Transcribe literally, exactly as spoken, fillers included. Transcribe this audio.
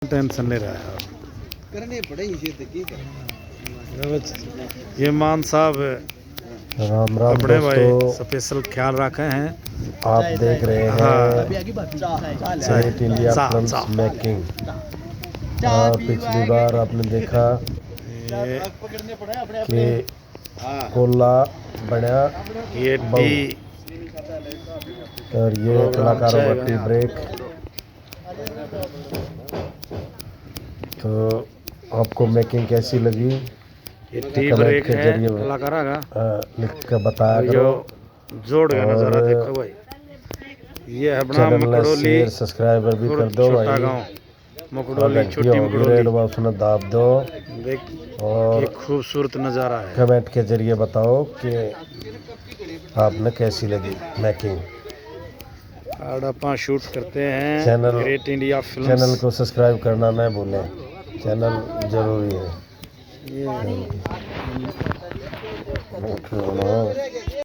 टेंशन नहीं रहा है। करने पड़े इसे तो की करें। ये मान साहब राम राम अपने भाई दोस्तों। स्पेशल ख्याल रखे हैं। आप देख रहे हैं हाँ। ग्रेट इंडिया चा, फिल्म्स चा। मेकिंग। और पिछली बार आपने देखा ये कि कोला बना ये बम। टी और ये प्रोग्राम कलाकारों का चलेगा। Tea break. तो आपको मेकिंग कैसी लगी? ये टी कमेंट ब्रेक के है जरिए, कलाकारा का। अ, लिख के बताया और करो। यो जोड़ का नजारा और देखो भाई। ये है अपना चैनल ने मकड़ोली शेयर, सब्सक्राइब भी और कर दो छोटा भाई। गांव। मकड़ोली, और छोटी घंटी होगी मकड़ोली। रेड बा, उसने दाब दो। देख, और ये खूबसूरत नजारा है। कमेंट के जरिए बताओ कि आपने कैसी लगी मेकिंग। और अपन शूट करते हैं channel, great India films. Channel को सब्सक्राइब करना ना भूलें, चैनल जरूरी है। ये